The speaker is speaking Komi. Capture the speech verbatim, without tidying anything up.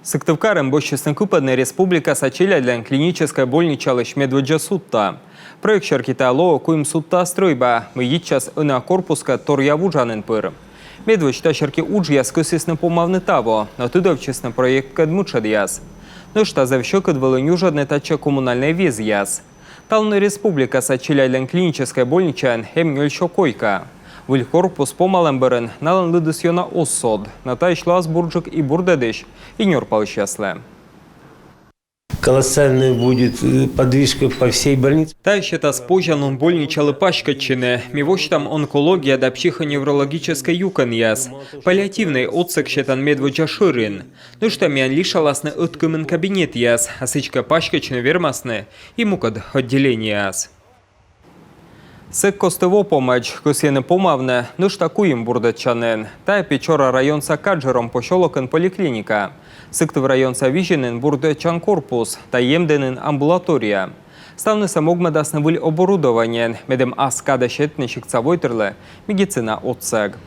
Сыктывкарын босьтчисны кыпӧдны республикаса челядьлӧн клиническӧй больничалысь медводдза судта. Проект серти тайӧ лоӧ куим судта стрӧйба, мый йитчас ӧнія корпускӧд торъя вуджанін пыр. Медводз та серти уджъяс кӧсйисны помавны таво, но тыдовтчисны проекткӧд мытшӧдъяс. Нӧшта зэв сьӧкыд вӧлі нюжӧдны татчӧ коммунальнӧй везъяс. Талун республикаса челядьлӧн клиническӧй больничаын эм нёль сё койка. Выль корпус помалӧм бӧрын налӧн лыдыс ёна оз сод, но таысь лоас бурджык и бурдӧдысь, и нёрпалысьяслы. Колоссальная будет э, подвижка по всей больнице. Тайӧ сетас позянлун больничалы паськӧдчыны. Ми восьтам онкология да психоневрологическӧй юкӧнъяс. Паллиативнӧй отсӧг сетан медводдза шӧрин. Нӧшта миян лишаласны ӧткымын кабинетъяс, а сідзкӧ паськӧдчыны вермасны и мукӧд отделениеяс. Сэк кості во помӧдз кӧсйӧны помавны нӧшта куим бурдӧдчанін. Тайӧ Печора районса Каджером посёлокын поликлиника. Сыктыв районса Визинын бурдӧдчан корпус, тайӧ Емдінын амбулатория. Ставнысӧ могмӧдасны выль оборудованиеӧн, медым ас кадӧ сетны сиктса войтырлы медицина отсӧг.